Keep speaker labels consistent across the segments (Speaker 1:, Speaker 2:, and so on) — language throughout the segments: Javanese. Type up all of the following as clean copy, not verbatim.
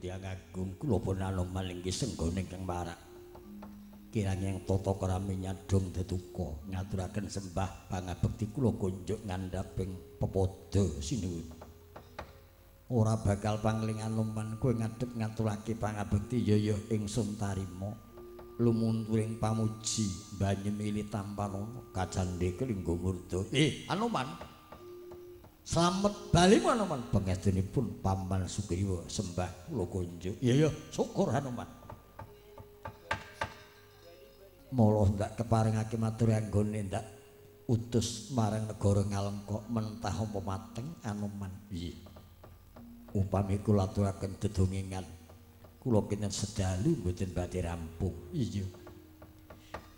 Speaker 1: Tiyang agung kula pun Anoman inggih senggone ingkang marak. Kirang tata krami nyadhong deduka ngaturaken sembah pangabekti kula kunjuk ngandhaping pepadha sinuwun. Ora bakal pangling Anoman kowe ngadhep ngaturake pangabekti ya ya ingsun tarima. Lumunturing pamuji banyemili tampanana kacandhe kelingga murda. Anoman. Slamet balimu Anoman. Pangestunipun Paman Sugriwa sembah kula kunjuk. Iya ya, syukur Anoman. Mula ndak keparengake matur anggone ndak utus marang negara Ngalengka mentah apa mateng Anoman. Iya. Upami kula aturaken dedongengan kula kinten sedalu mboten badhe rampung. Iya.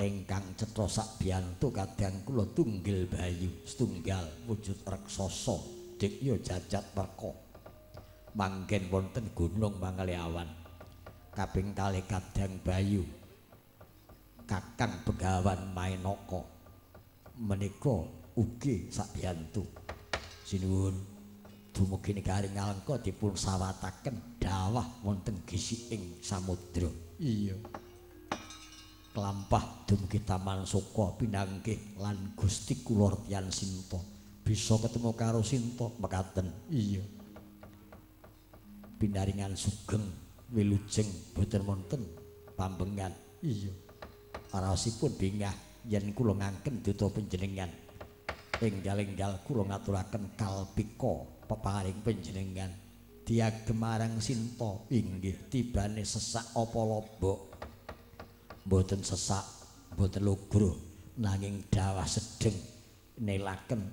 Speaker 1: Ingkang cetha sakbiyantu kadang kula tunggil bayu setunggal wujud raksasa dikya jacat werka manggen wonten gunung Mangaliawan. Kaping kalih kadang bayu Kakang Begawan Mainaka menika ugi sakbiyantu. Sinuwun dumugi negari Ngalengka dipun sawataken dawah wonten gisiking samudra. Iya. Klampah dumugi Taman Soka pinanggih lan Gusti kula Rtyan Sinta bisa ketemu karo Sinta mekaten. Iya. Pinaringan sugeng wilujeng boten wonten pambengan. Iya. Raosipun bingah yen kula ngangken duta panjenengan. Enggal-enggal kula ngaturaken kalpika peparing panjenengan diagem marang Sinta inggih tibane sesak apa lobok. Mboten sesak, mboten logro, nanging dawah sedeng nelaken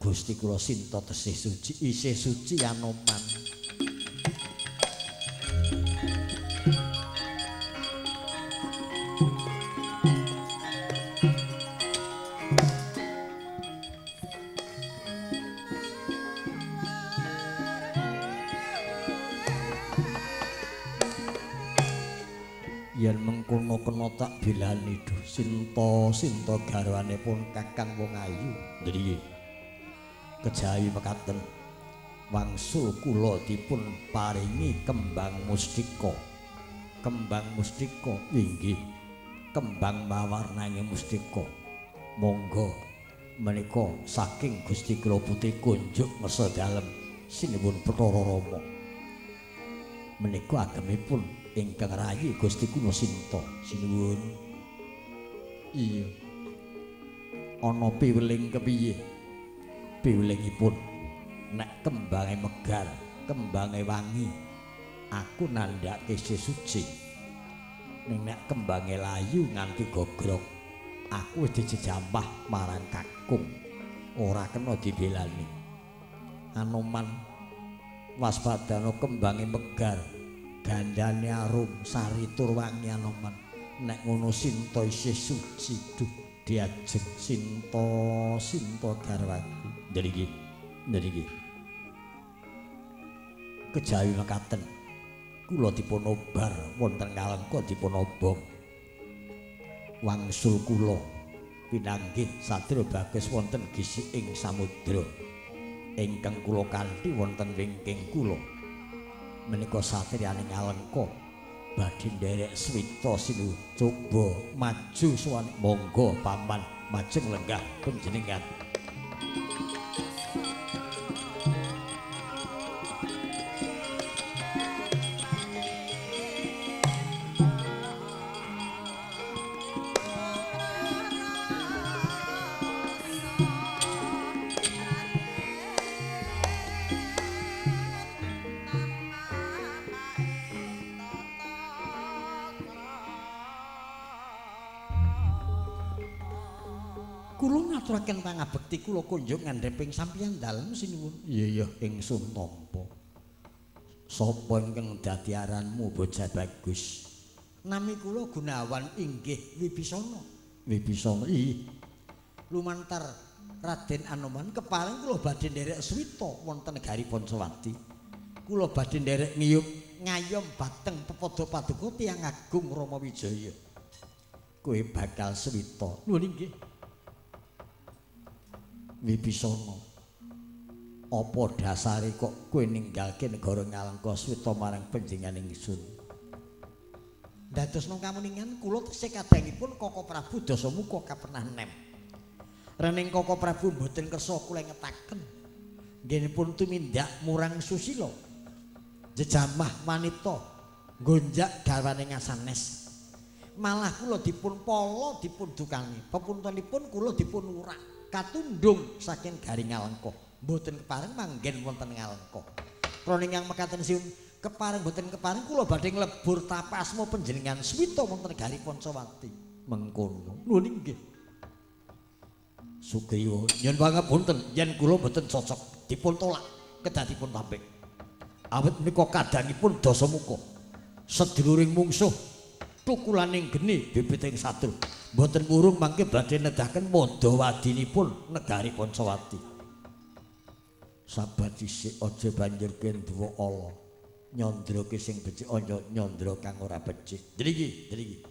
Speaker 1: Gusti kula Sinta tesih suci, isih suci Anoman. Yen mengkono kena tak bilani duh Sinta, Sinta garwane pun Kakang wong ayu. Nggih. Kejawi mekaten wangsul kula dipun paringi kembang mustika. Kembang mustika inggih kembang mawar nanging mustika. Monggo menika saking Gusti kula putri kunjuk ngersa dalem sinuwun Bathara Rama. Menika agemipun ingkang rayi Gusti kula Sinta. Sinuwun. Iya. Ana piweling kepiye? Piwelingipun nek kembange megar, kembange wangi, aku nandhake isih suci. Ning nek kembange layu nganti gogrok, aku wis dijejampah marang kakung. Ora kena dibelani. Anoman waspadana kembange megar, gandane arum sari tur wangi Anoman. Nek ngono Sinta isih suci. Duh diajeng Sinta, Sinta garwaku. Nderiki, nderiki. Kejawi mekaten kula dipun obar wonten Ngalengka dipun obong. Wangsul kula pinanggih sadra bagus wonten gisiking samudra ingkang kula kanthi wonten wingking kula. Menika satriyane Ngalengka badhe nderek swita sinu coba maju sowan. Monggo paman majeng lenggah panjenengan. Kula ngaturaken pangabekti kula kunjuk ngandheping sampeyan dalem sinuwun. Iya ya ingsun tampa. Sapa ingkang dadi aranmu bocah bagus? Nami kula Gunawan inggih Wibisana. Wibisana. Ih. Lumantar Raden Anoman keparing kula badhe nderek swita wonten negari Pancawati. Kula badhe nderek ngiyup ngayom bateng pepadha paduka tiyang agung Rama Wijaya. Kowe bakal swita. Nuwun inggih. Wibisana. Apa dasare kok kowe ninggalke negara Ngalengka swita marang panjenengan ingsun? Dadosna kamuningan kula tesih kadangipun Koko Prabu Dasamuka kapenah nem. Rening Koko Prabu mboten kersa kula ngetaken. Nggenipun tumindak murang susila. Jejamah wanita nggonjak garwane ngasanes. Malah kula dipun pala dipun dukani. Pepuntenipun kula dipun urak katundhung saking garing Ngalengka. Mboten kepareng manggen wonten Ngalengka. Krana ingkang mekaten siun kepareng mboten kepareng kula badhe nglebur tapak asma panjenengan swita wonten negari Pancawati. Mengkono. Nuwun inggih. Sugriwa nyuwun pangapunten yen kula mboten cocok dipun tolak kedah dipun tampik. Awit menika kadangipun Dasamuka. Seduluring mungsuh tukulaning geni bibiting satru. Mboten purung mangke badhe nedahaken madawadinipun negari Pancawati. Sabar dhisik aja banjur kenduwa ala. Nyandra ki sing becik aja nyandra kang ora becik. Driki, driki.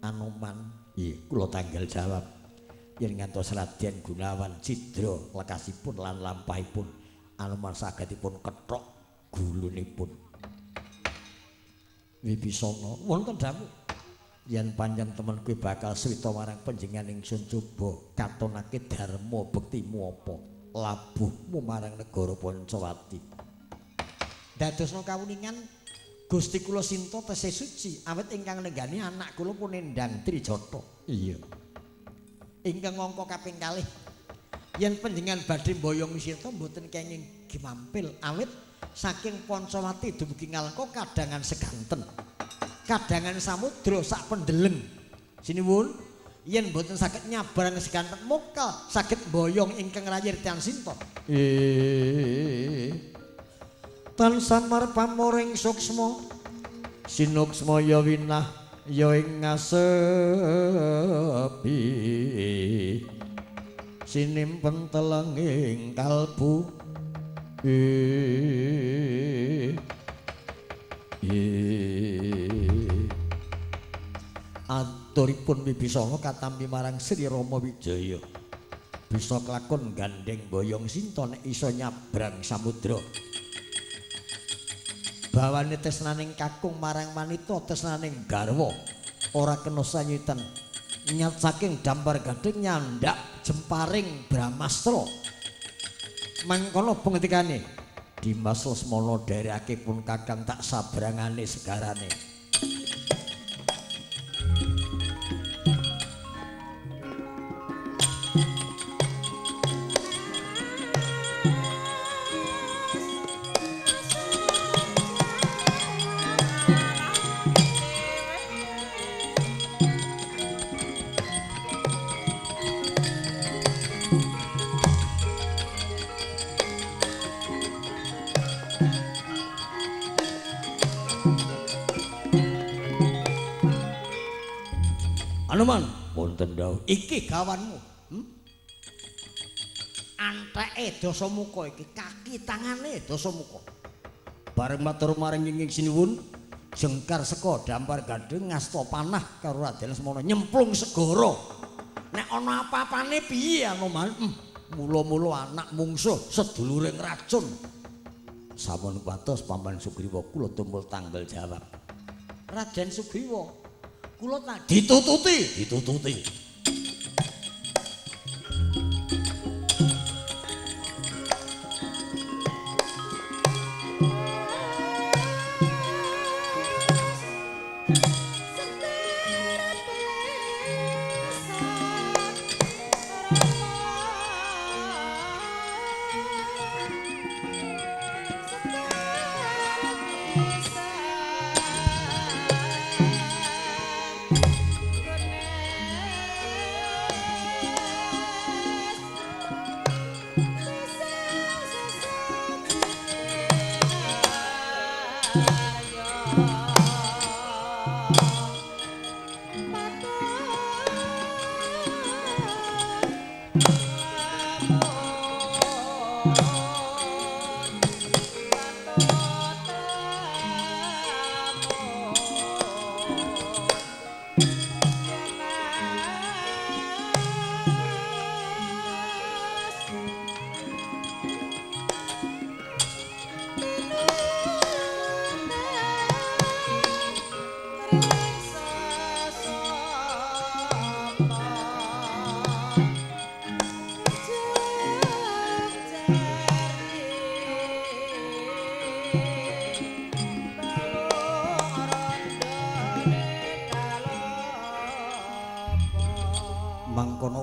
Speaker 1: Anoman, nggih kula tanggal jawab. Yen ngantos Raden Gunawan cidra lekasipun lan lampahipun Anoman sagedipun kethok gulunipun. Wibisana wonten dawuh yen pancen temen kowe bakal swita marang panjenengan ingsun coba katonake dharma bektimu apa labuhmu marang negara Pancawati. Dadosna kawuningan Gusti kula Sinta tesih suci awit ingkang nenggani anak kula pun endang Trijata. Iya. Ingkang angka kaping kalih yen panjenengan badhe mboyong Sinta mboten kenging gimampil awit saking Pancawati dumugi Ngalengka kadangan seganten. Kadangan samudra sak pendeleng. Sinuwun yen mboten saged nyabrang seganten mokal saged mboyong ingkang rayir Tian Sinta. Tan samar pamoring suksma sinuksma ya winah ya ing ngasepi sinimpen telenging kalbu aturipun Wibisana katampi marang Sri Rama Wijaya bisa kelakon gandeng boyong Sinta nek iso nyabrang samudra. Bawane tresnaning kakung marang wanita tresnaning garwa ora kena sanyitan nyat saking dampar gading nyandak jemparing Brahmastra. Mangkono pengetikane Dimas Lesmana dherekake pun kakang tak sabrangane segarane. Anoman, wonten dawuh iki gawanmu. Anteke Dasamuka iki, kaki tangane Dasamuka. Bareng matur maring inging sinuwun, jengkar seka dampar gadhing ngasta panah karo Raden Lesmana nyemplung segara. Nek ana apa-apane piye Anoman? Mula-mula anak mungsuh seduluring racun. Sampun kuwatos Paman Sugriwa kula tumpul tanggal jawab. Raden Sugriwa kula tak ditututi, ditututi.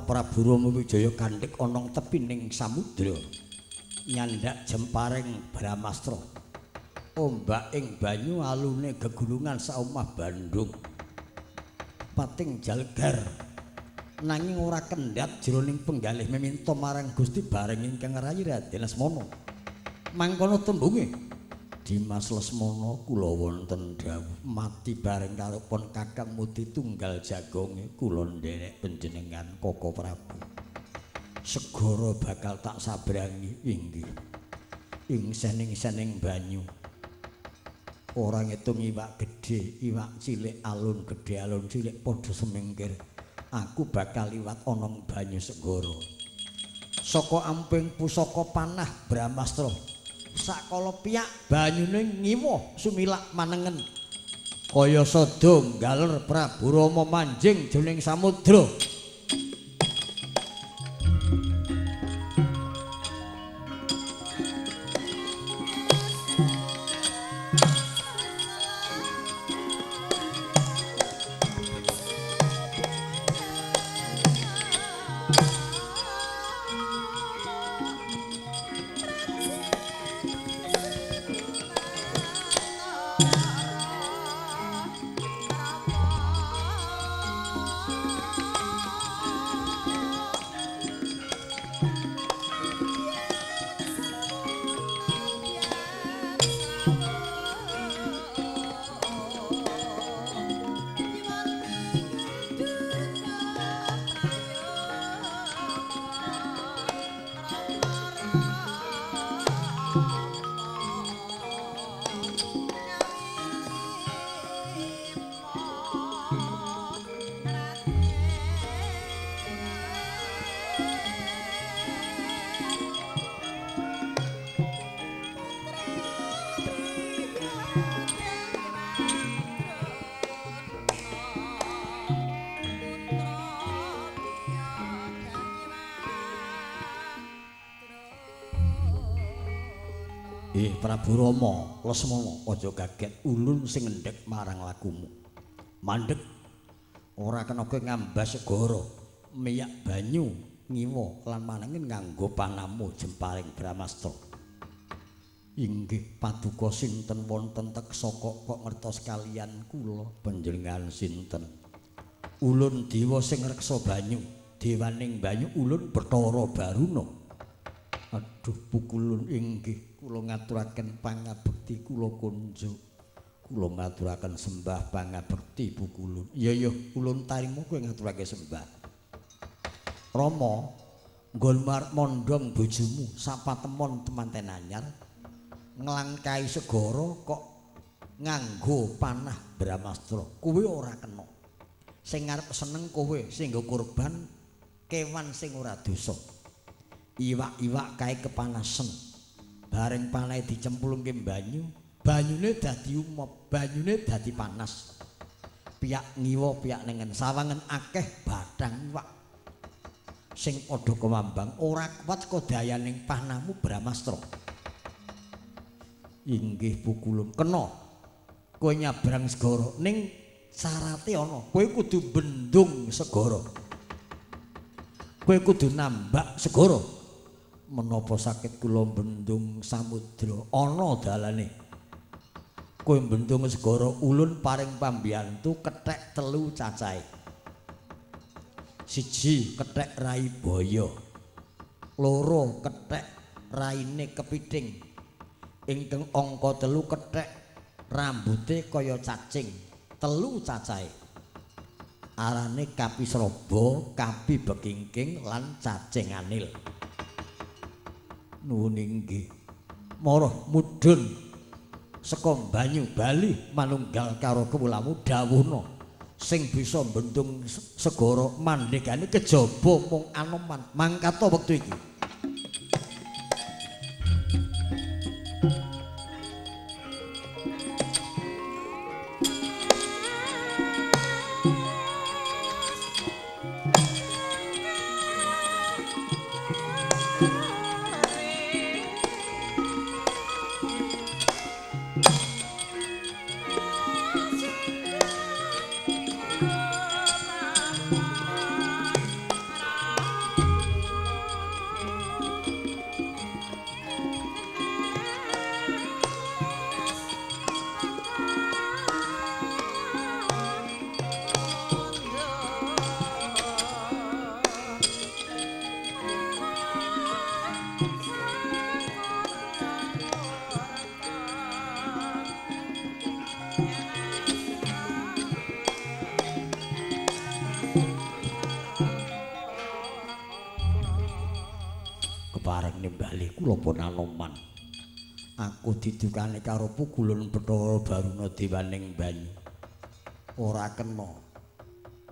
Speaker 1: Prabu Rama Wijaya kandhek ana tepining samudra nyandak jemparing Brahmastra. Ombak ing banyu alune gegulungan saomah Bandung. Pating jalgar nanging ora kendhat jroning penggalih meminta marang Gusti bareng ingkang rayi Raden Lesmana. Mangkono tembunge Dimas Lesmana kula wonten dawuh mati bareng karo pon Kakang Muti tunggal jagonge kula nderek panjenengan Koko Prabu. Segara bakal tak sabrangi inggih. Ing sening-sening banyu ora ngitung iwak gedhe, iwak cilik, alun gedhe, alun cilik padha semingkir. Aku bakal liwat ana banyu segara. Saka amping pusaka panah Brahmastra. Sakala piyak banyune ngiwa sumilak manengen. Kaya sada nggaler Prabu Rama manjing jroning samudra. Prabu Rama Lesmana aja kaget ulun sing ngendhek marang lakumu. Mandhek ora kena kowe ngambas segara, miyak banyu ngiwa lan manengin nganggo panamu jemparing Brahmastra. Inggih paduka sinten wonten teksaka kok ngertos kalian kula panjenengan sinten? Ulun dewa sing ngreksa banyu, dewaning banyu ulun Bathara Baruna. Aduh pukulun inggih kula ngaturaken pangabekti kula kunjuk. Kula ngaturaken sembah pangabekti pukulun. Iya iya ulun tarima kowe ngaturake sembah. Rama nggon mondhong bojomu sapatemon temanten anyar nglangkai segara kok nganggo panah Brahmastra. Kuwi ora kena. Sing arep seneng kowe sing nggo kurban kewan sing ora dosa. Iwak-iwak kae kepanasen. Bareng panahe dicemplungke banyu, banyune dadi umop, banyune dadi panas. Piyak ngiwa, piyak nengen sawangen akeh bathang iwak. Sing padha kemambang ora kuat kadayaning panahmu Brahmastra. Inggih pukulun kena. Kowe nyabrang segara ning syarate ana, kowe kudu bendung segara. Kowe kudu nambak segara. Menapa sakit kula bendung samudra ana dalane. Kowe bendung segara ulun paring pambiyantu kethek telu cacahe. Siji kethek rai baya, loro kethek raine kepiting, ingkang angka telu kethek rambute kaya cacing, telu cacahe. Arane kapi sraba, kapi bekingking lan cacing anil. Nuwun inggih. Marah mudhun saka banyu bali manunggal karo kewulamu dawuhna sing bisa bendung segara mandhegane kejaba mung anoman. Mangkata wektu iki. bali kula pun Anoman. Aku didukani karo pukulun Bathara Baruna dewaning banyu. Ora kena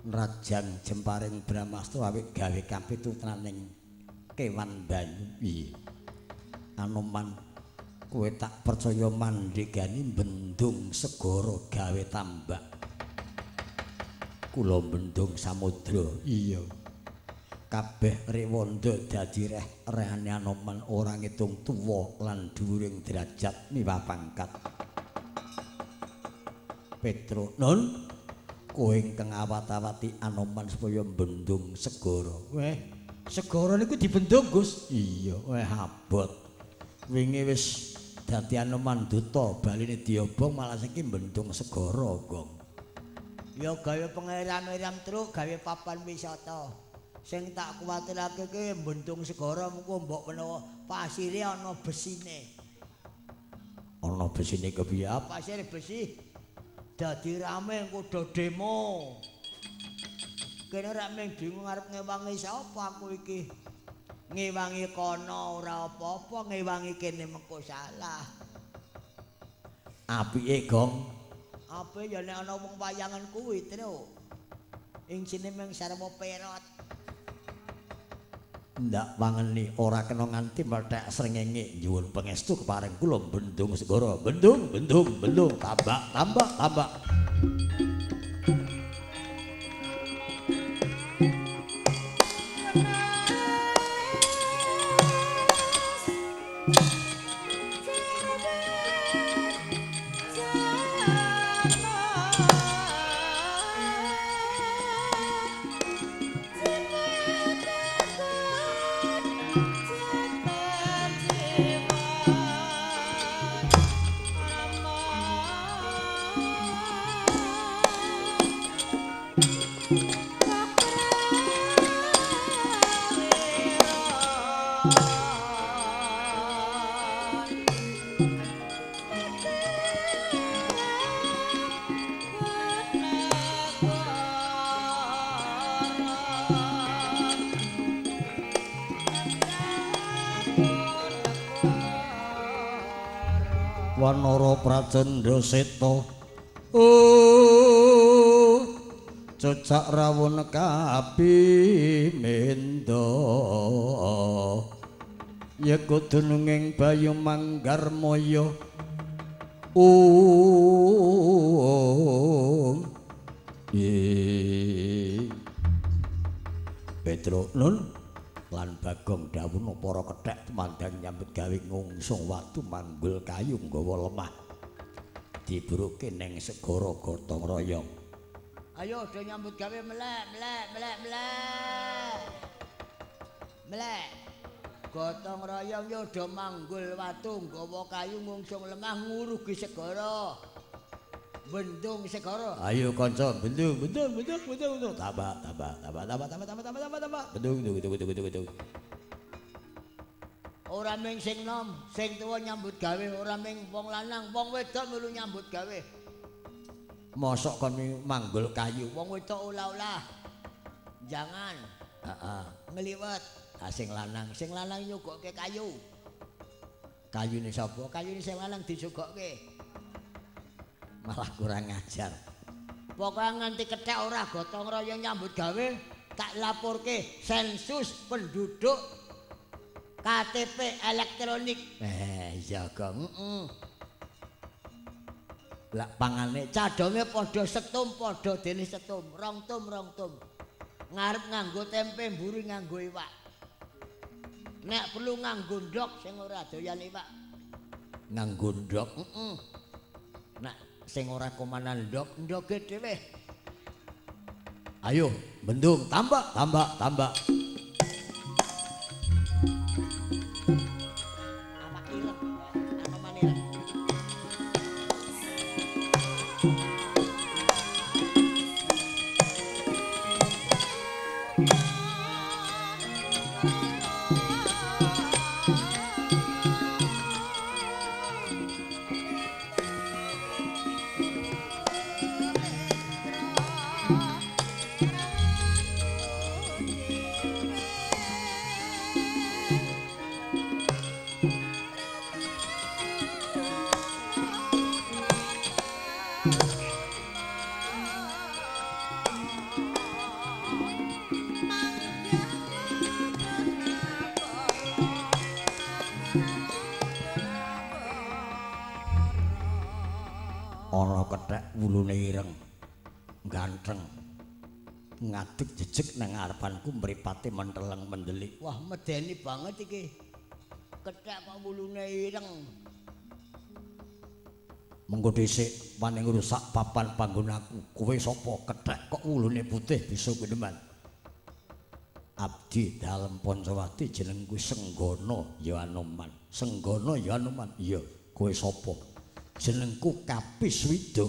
Speaker 1: nrajan jemparing Brahmastra awit gawe kapitutraning kewan banyu. Piye? Anoman, kowe tak percaya mandhegani bendung segara gawe tambak. Kula bendung samudra. Iya. Kabeh rewanda dadi reh-rehane Anoman ora ngitung tuwa lan dhuwuring derajat miwah pangkat. Petro, Nun, kowe ingkang awat-awati Anoman supaya bendung segara. Weh, segara niku dibendung, Gus. Iya, weh abot. Wingi wis dadi Anoman duta, baline diobong malah saiki bendung segara, Gong.
Speaker 2: Ya gawe pengeram-eram truk, gawe papan wisata. Sing tak kuwatirake ki bendung segara mengko mbok menawa pasire ana besine.
Speaker 1: Ana besine kepiye?
Speaker 2: Pasire besi dadi rame engko do demo. Kene rak mung bingung arep ngewangi sapa aku iki. Ngewangi kono ora apa-apa, ngewangi kene mengko salah.
Speaker 1: Apike, Gong.
Speaker 2: Apike ya nek ana wong wayangan kuwi, Truk. Ing sine mung sarwa perot.
Speaker 1: Ndak wangeni ora kena nganti mlethek srengenge. Nyuwun pangestu kepareng kula bendung segara. Bendung, bendung, bendung, tambak, tambak, tambak. Wanara Pracandra Seta. Oh, cecak rawon kapimenda. Yeka dununging bayu manggarmaya. Om. Petro Nun lan Bagong dawuh para kethek tumandang nyambut gawe ngungsung watu manggul kayu nggawa lemah dibruke ning segara gotong royong.
Speaker 2: Ayo do nyambut gawe melek melek melek melek. Melek. Gotong royong yo do manggul watu nggawa kayu ngungsung lemah ngurugi segara. Bendung segara.
Speaker 1: Ayo kanca, bendung, bendung, bendung, bendung, bendung. Tambah, tambah, tambah, tambah, tambah, tambah, tambah, tambah, tambah. Bendung, bendung, bendung, bendung, bendung.
Speaker 2: Ora mung sing nom, sing tuwa nyambut gawe, ora mung wong lanang, wong wedok melu nyambut gawe.
Speaker 1: Mosok kon manggul kayu,
Speaker 2: wong wedok olah-olah. Jangan.
Speaker 1: Heeh.
Speaker 2: Ngliwet.
Speaker 1: Ah sing lanang
Speaker 2: nyugokke kayu.
Speaker 1: Kayune sapa?
Speaker 2: Kayune sing lanang disugokke.
Speaker 1: Malah kurang ajar.
Speaker 2: Pokoke nganti kethek ora gotong royong nyambut gawe, tak laporke sensus penduduk KTP elektronik.
Speaker 1: Iya, Gong.
Speaker 2: Heeh.
Speaker 1: Lah pangane
Speaker 2: cadonge padha setum, padha dene setum, rong tum, rong tum. Ngarep nganggo tempe, mburi nganggo iwak. Nek perlu nganggo ndhog sing ora doyan iwak.
Speaker 1: Nganggo ndhog?
Speaker 2: Heeh.
Speaker 1: Nek sing ora komanan ndhog,
Speaker 2: ndhoge dhewe.
Speaker 1: Ayo, bendung, tambak, tambak, tambak.
Speaker 2: Awak ireng, Anoman ireng.
Speaker 1: Ana kethek wulune ireng, ganteng, ngadeg jejeg nang ngarepanku mripate menteleng mendelik.
Speaker 2: Wah, medeni banget iki. Kethek kok wulune ireng.
Speaker 1: Mengko dhisik wani ngrusak papan panggonanku. Kowe sapa? Kethek kok wulune putih bisa guneman. Abdi dalem Pancawati jenengku Senggana ya Anoman. Senggana ya Anoman. Iya, kowe sapa? Jenengku Kapiswida.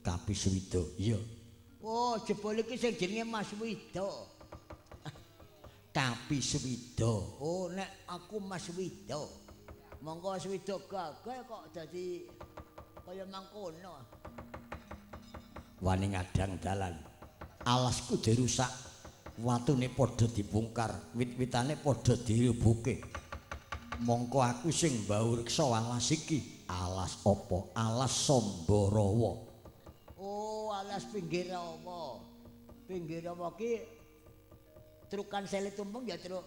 Speaker 1: Kapiswida. Iya.
Speaker 2: Oh, jebul iki sing jenenge Mas Wida.
Speaker 1: Kapiswida.
Speaker 2: Oh, nek aku Mas Wida. Monggo Swida gagah kok dadi kaya mangkono.
Speaker 1: Wani ngadang dalan. Alasku dirusak. Watune padha dibongkar, wit-witane padha dirubuke. Mongko aku sing mbau reksa alas iki. Alas apa? Alas Sambarawa.
Speaker 2: Oh, alas pinggir rawa. Pinggir rawa ki trukan sele tumpeng ya, Truk?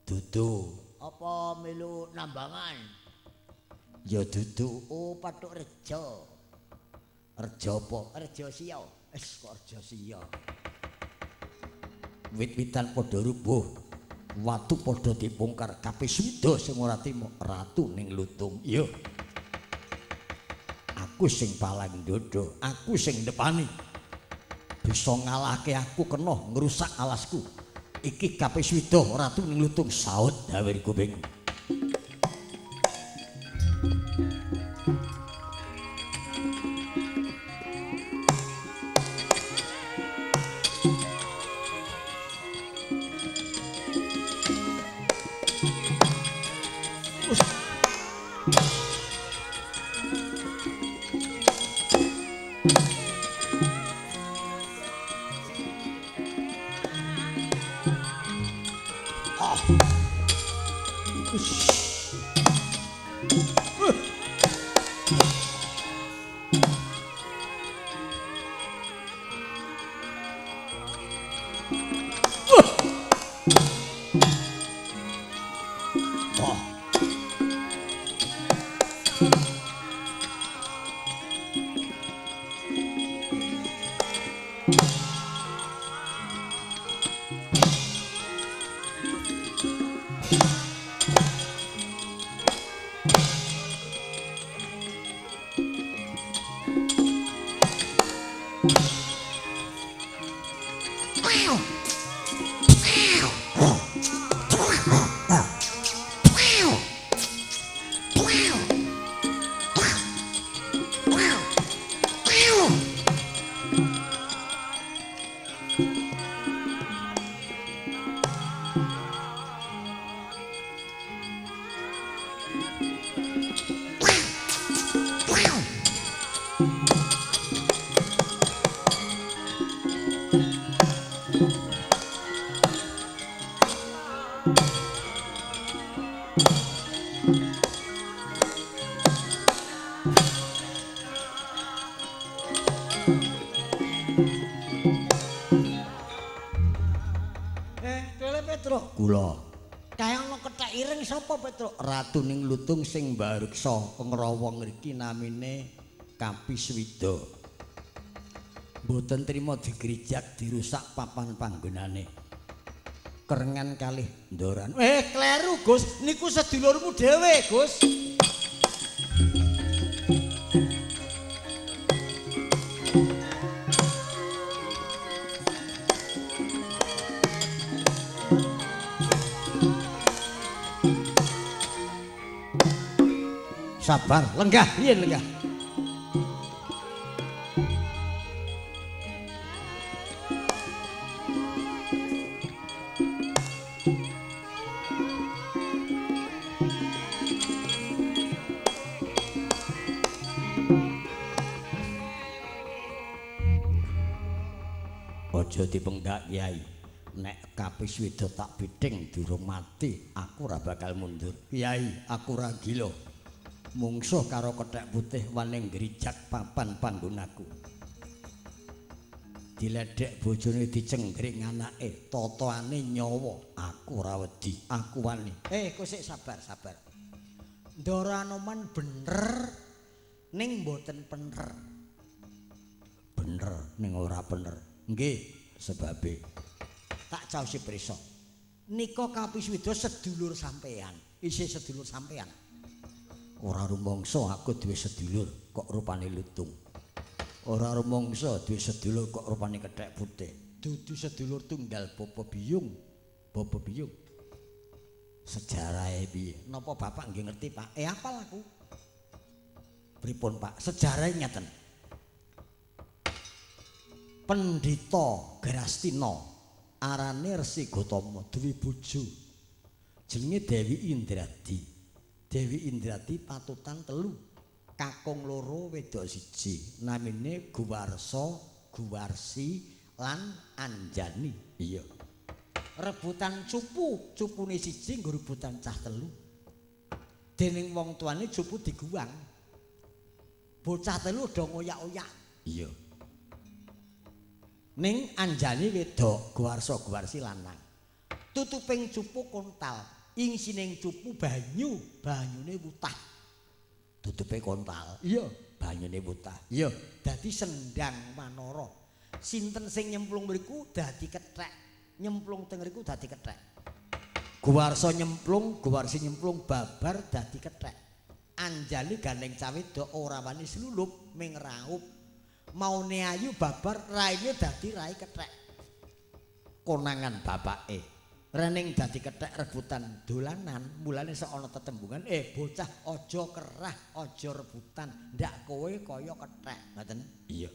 Speaker 1: Dudu.
Speaker 2: Apa melu nambangan?
Speaker 1: Ya dudu.
Speaker 2: Oh, pathuk reja.
Speaker 1: Reja apa?
Speaker 2: Reja Siya.
Speaker 1: Wis kok reja Siya. Wit-witan padha rubuh. Watu padha dibongkar. Kapiswida sing ora trima ratu ning lutung. Iya. Aku sing palang dodo, aku sing ndepani. Bisa ngalahke aku kena ngrusak alasku. Iki Kapiswida ratu ning lutung saut dawir kuping. Kula.
Speaker 2: Kae ana kethek ireng sapa, Petruk?
Speaker 1: Ratu ning lutung sing mbariksa ngrawa ngriki namine Kapiswida. Mboten trima digrijak dirusak papan panggonane. Kerengan kalih ndoran.
Speaker 3: Kleru, Gus. Niku sedulurmu dhewe, Gus.
Speaker 1: Sabar, lenggah, riyen lenggah. Aja dipenggak, Kyai. Nek Kapiswida tak pithing durung mati, aku ora bakal mundur. Kyai, aku ora gila. Mungsuh karo kethek putih wani ngrijak papan panggonaku. Diledhek bojone dicenggring anake, totoane nyawa. Aku ora wedi, aku wani.
Speaker 3: Kok sik sabar, sabar. Ndara Anoman bener ning mboten pener.
Speaker 1: Bener ning ora pener. Nggih, sebabe
Speaker 3: tak caosi prisa. Nika Kapiswida sedulur sampean, isih sedulur sampean.
Speaker 1: Ora rumangsa aku duwe sedulur kok rupane lutung. Ora rumangsa duwe sedulur kok rupane kethek putih.
Speaker 3: Dudu sedulur tunggal bapa biyung.
Speaker 1: Bapa biyung. Sejarahe piye?
Speaker 3: Napa bapak nggih ngerti, Pak? Apal aku.
Speaker 1: Pripun, Pak? Sejarahe ngeten. Pendhita Grastina arane Resi Gotama duwe bojo jenenge Dewi Indradi. Dewi Indradi patutan telu, kakung loro wedok siji, namine Guwarsa, Guwarsi lan Anjani. Iya.
Speaker 3: Rebutan cupu, cupune siji nggo rebutan cah telu. Dening wong tuane cupu diguwang. Bocah telu do ngoyak-oyak.
Speaker 1: Iya. Ning Anjani wedok, Guwarsa Guwarsi lanang.
Speaker 3: Tutuping cupu kontal, ingsining cupu banyu, banyune wutah.
Speaker 1: Tutupe kontal.
Speaker 3: Iya,
Speaker 1: banyune wutah.
Speaker 3: Iya, dadi sendang manara. Sinten sing nyemplung mriku dadi kethek. Nyemplung teng mriku dadi kethek.
Speaker 1: Guwarsa nyemplung, Guwarsi nyemplung babar
Speaker 3: dadi kethek. Anjani gandeng cah wedok ora wani slulup ming raup. Maune ayu babar raine dadi rai kethek.
Speaker 1: Konangan bapake.
Speaker 3: Rening dadi kethek rebutan dolanan, mulane sok ana tetembungan, bocah aja kerah, aja rebutan, ndak kowe kaya kethek, ngoten.
Speaker 1: Iya.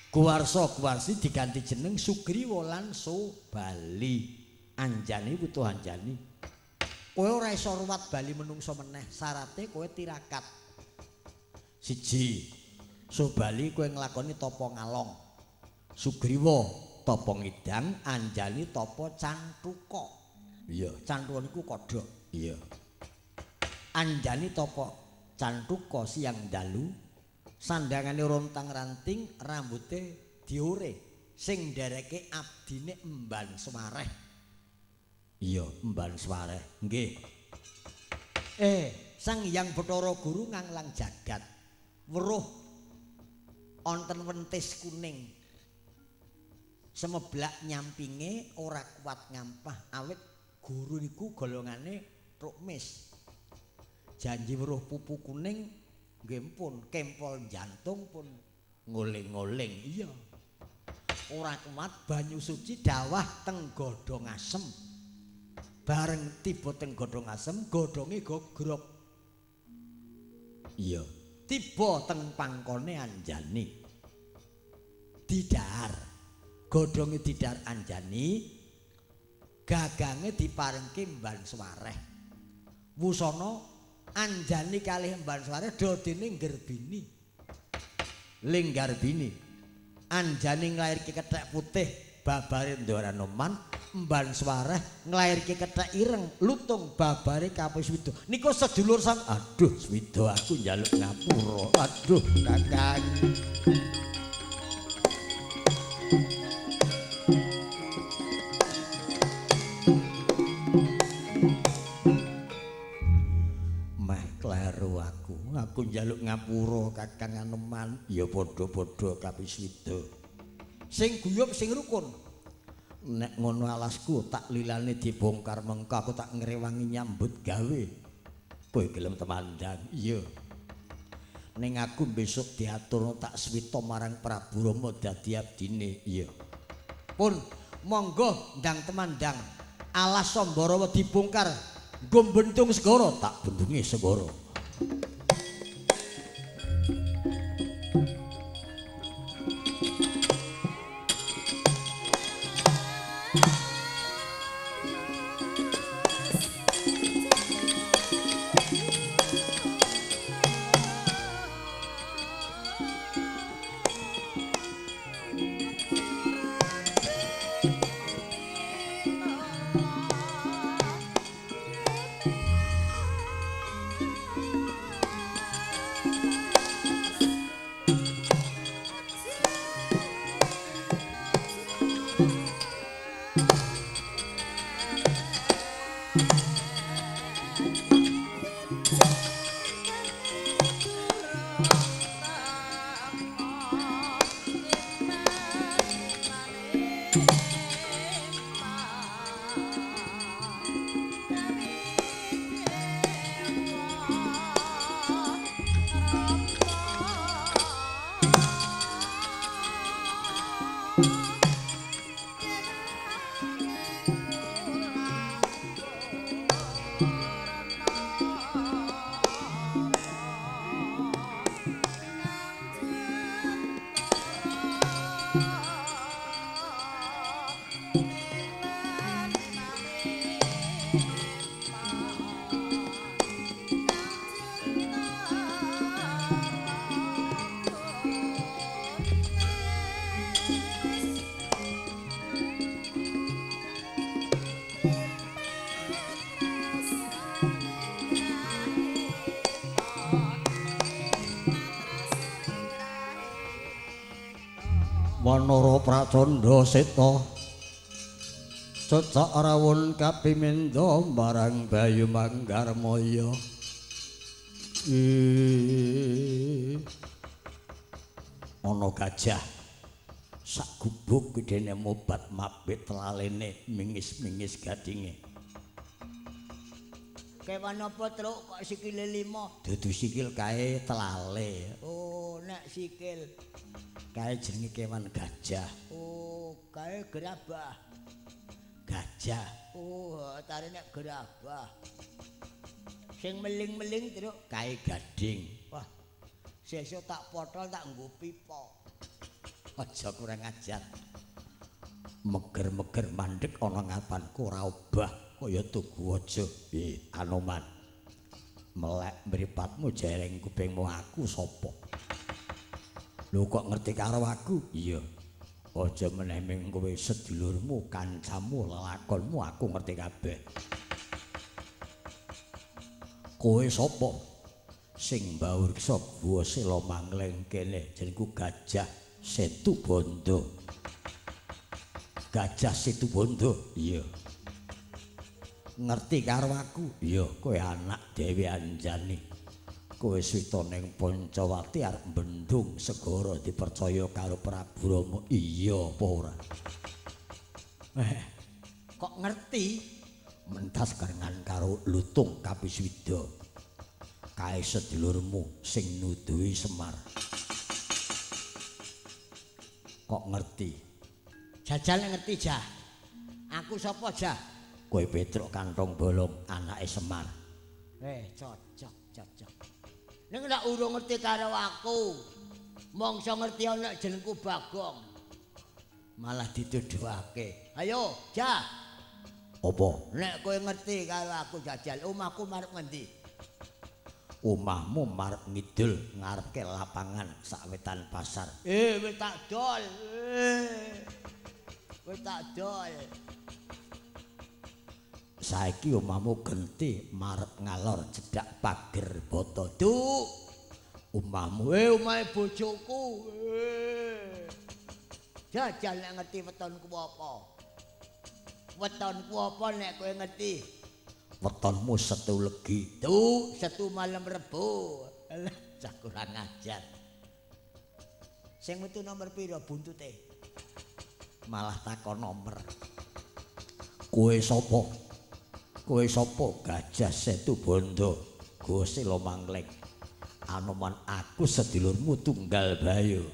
Speaker 1: Guwarsa Guwarsi diganti jeneng Sugriwa lan Subali. Anjani butuh Anjani.
Speaker 3: Kowe ora iso ruwat bali menungso meneh, syarate kowe tirakat.
Speaker 1: Siji, Subali kowe nglakoni tapa ngalong. Sugriwa tapa ngidang, Anjani tapa canthuka.
Speaker 3: Iya, canthuka niku kodhok.
Speaker 1: Iya. Anjani tapa canthuka siang dalu, sandangane rontang-ranting, rambute diore,
Speaker 3: sing ndereke abdine Emban Swareh.
Speaker 1: Iya, Emban Swareh. Nggih.
Speaker 3: Sang Hyang Bathara Guru nganglang jagat. Weruh wonten wentis kuning. Semeblak nyampinge ora kuat ngampah awit guru niku golongane rukmis. Janji weruh pupu kuning nggih pun kempol jantung pun
Speaker 1: ngoling-ngoling.
Speaker 3: Iya. Ora kuat banyu suci dawah teng godhong asem. Bareng tiba teng godhong asem, godhonge gogrok.
Speaker 1: Iya.
Speaker 3: Tiba teng pangkone Anjani. Didhahar. Godhonge didhahar Anjani, gagange diparengke Emban Swareh. Wusana Anjani kalih Emban Swareh dodene Gerbini.
Speaker 1: Linggarbini. Anjani nglairke kethek putih babare Ndara Noman, Emban Swareh nglairke kethek ireng lutung babare Kapiswida.
Speaker 3: Nika sedulur sang,
Speaker 1: aduh Swida aku njaluk ngapura. Aduh kakang. Meh kleru aku njaluk ngapura Kakang Anoman. Ya padha-padha Kapiswida.
Speaker 3: Sing guyub sing rukun.
Speaker 1: Nek ngono alasku tak lilane dibongkar mengko aku tak ngrewangi nyambut gawe. Kowe gelem temandang? Iya. Ning aku besok diaturno tak swita marang Prabu Rama dadi abdine. Iya.
Speaker 3: Pun monggo ndang temandang. Alas Sambarawa dibongkar nggo bentung segara,
Speaker 1: tak bendungi segara. Wanara Pracandha Seta cecak rawon kapimendha marang Bayu Manggarmaya. Ana gajah sak gubuk gedene mobat mabit lalene mingis-mingis gadinge.
Speaker 2: Kewan apa truk kok sikile 5?
Speaker 1: Dudu sikil kae telale.
Speaker 2: Oh, nek sikil
Speaker 1: kae jenenge kewan gajah.
Speaker 2: Oh, kae gerabah.
Speaker 1: Gajah.
Speaker 2: Oh, tare nek gerabah. Sing meling-meling truk
Speaker 1: kae gading.
Speaker 2: Wah. Sesuk tak potol tak nggo pipa.
Speaker 1: Aja kurang ajar. Meger-meger mandek ana ngapanku ora obah kaya tugu aja. Anoman. Melek mripatmu jereng kupingmu aku sapa? Lho kok ngerti karo aku? Iya. Aja meneh ming kowe sedulurmu, kancamu, lelakonmu aku ngerti kabeh. Kowe sapa? Sing mbawreksa guwa sela mangleng kene jenengku Gajah Situbondo. Gajah Situbondo? Iya. Ngerti karo aku? Iya, kowe anak Dewi Anjani. Kowe swita ning Pancawati arep bendung segara dipercaya karo Prabu Rama. Iya apa ora? Kok ngerti? Mentas karengan karo Lutung Kapiswida. Kae sedulurmu sing nuduhi Semar. Kok ngerti?
Speaker 2: Jajal ngerti, Jah. Aku sapa, Jah?
Speaker 1: Kowe Petruk Kantong Bolong anake Semar.
Speaker 2: Cocok, cocok. Ning nek urung ngerti karo aku, mongso ngerti ana jenengku Bagong.
Speaker 1: Malah dituduhake.
Speaker 2: Ayo, Jah.
Speaker 1: Apa?
Speaker 2: Nek kowe ngerti karo aku jajal, omahku marep ngendi?
Speaker 1: Omahmu marep ngidul ngarepke lapangan sakwetan pasar.
Speaker 2: Wis tak dol. Wis tak dol.
Speaker 1: Saiki omahmu genti marep ngalor cedhak pager boto.
Speaker 2: Duk.
Speaker 1: Omahmu
Speaker 2: omahe bojoku. Jajal nek ngerti wetonku apa? Wetonku apa nek kowe ngerti?
Speaker 1: Wetonmu Setu Legi.
Speaker 2: Duk, Setu malam Rebo.
Speaker 1: Alah, cah kurang ajar.
Speaker 2: Sing metu nomor pira buntute?
Speaker 1: Malah takon nomor. Kowe sapa? Kowe sapa? Gajah Situbondo, Gosela Mangleng. Anoman aku sedulurmu tunggal Bayu.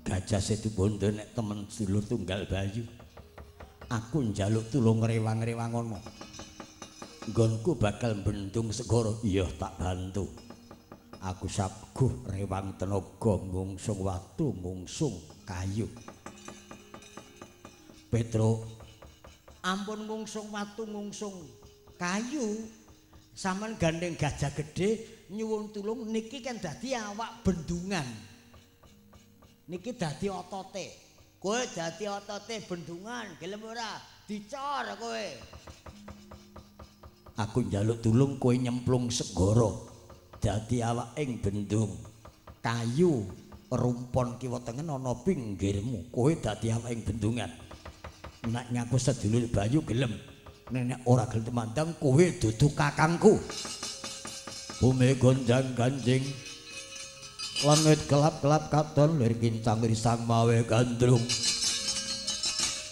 Speaker 1: Gajah Situbondo nek temen sedulur tunggal Bayu. Aku njaluk tulung rewang-rewang ana. Nggonku bakal bendung segara. Iya, tak bantu. Aku saguh rewang tenaga ngungsung watu, ngungsung kayu. Petruk,
Speaker 3: ampun ngungsung watu, ngungsung kayu. Sampeyan gandeng gajah gedhe nyuwun tulung niki kan dadi awak bendungan. Niki dadi otote.
Speaker 2: Kowe dadi otote bendungan, gelem ora? Dicor kowe.
Speaker 1: Aku njaluk tulung kowe nyemplung segara. Dadi awak ing bendung. Kayu rumpon kiwa tengen ana pinggirmu. Kowe dadi awak ing bendungan. Nek ngaku sedulur Bayu gelem. Nek ora gelem temandang kowe dudu kakangku. Bumi gonjang ganjing. Langit kelap-kelap katon lir kincang risang mawe gandrung.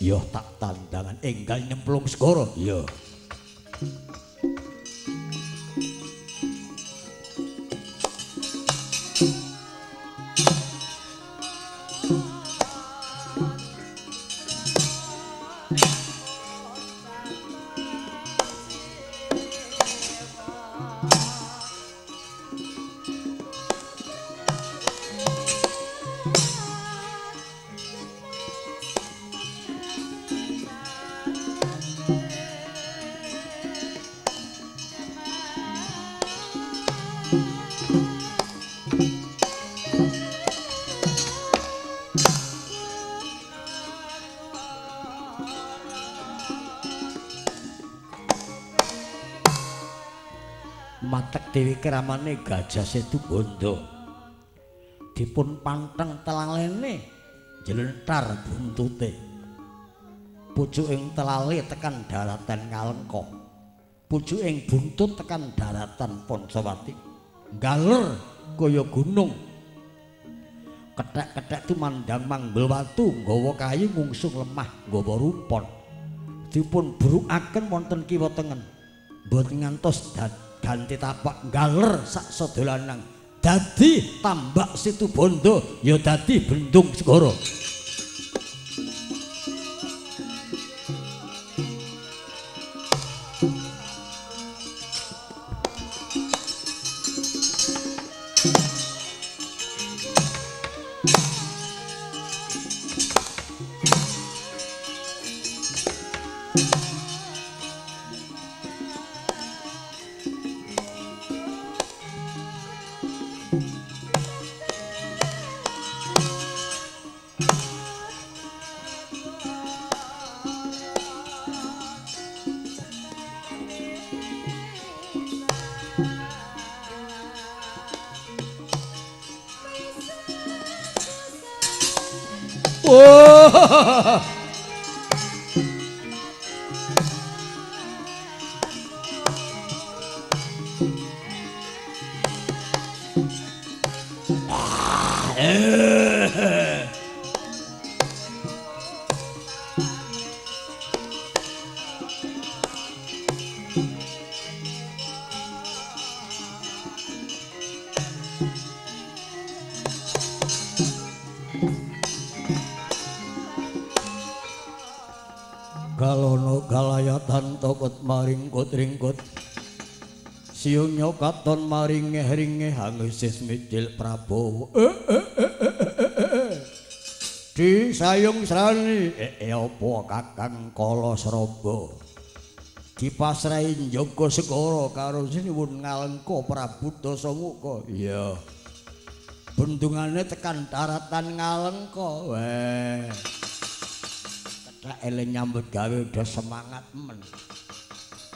Speaker 1: Yo tak tandangan enggal nyemplung segara. Yo. Matek dewi keramane Gajah Situbondo. Dipun panteng telalene jlentar buntute. Pucuking telale tekan daratan Ngalengka. Pucuking buntut tekan daratan Pancawati. Galer kaya gunung. Kethek-kethek tumandang manggul watu nggawa kayu ngungsung lemah nggawa rumpon. Dipun brukaken wonten kiwa tengen. Mboten ngantos ganti tapak galer sak sedolanang. Dadi tambak Situbondo ya dadi bendung segara. Galono galayatan tokot maringkut ringkut siungnya katon maringeh ringeh hangisis mijil Prabowo di sayung srani apa kakang kala sraba dipasrahi njaga segara karo sinuwun Ngalengka Prabu Dasamuka. Iya, bendungane tekan daratan Ngalengka. Weh, eling nyambut gawe udah semangat men.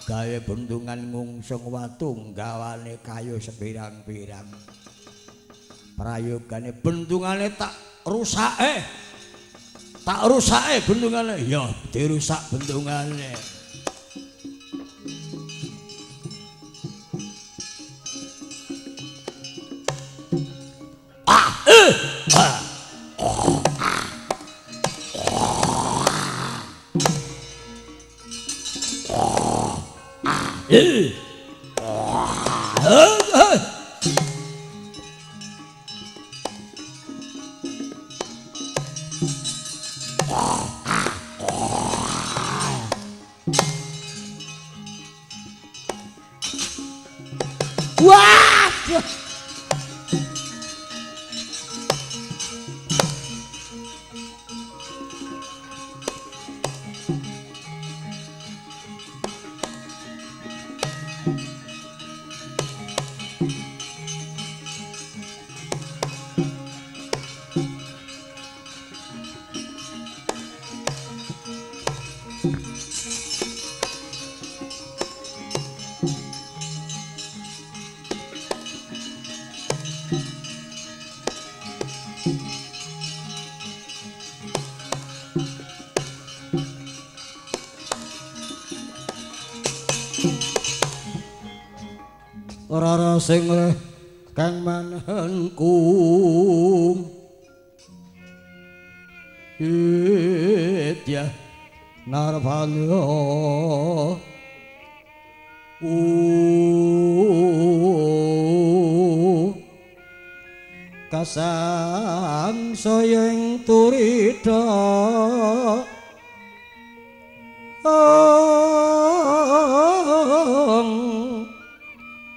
Speaker 1: Gawe bendungan ngungsung watu nggawane kayu sepirang-pirang. Prayogane bendungane tak rusake. Tak rusake bendungane. Ya dirusak bendungane. Ah, eh. Ah. Wah! Rara sing kang manengkung idya narbalya kasang sayeng turida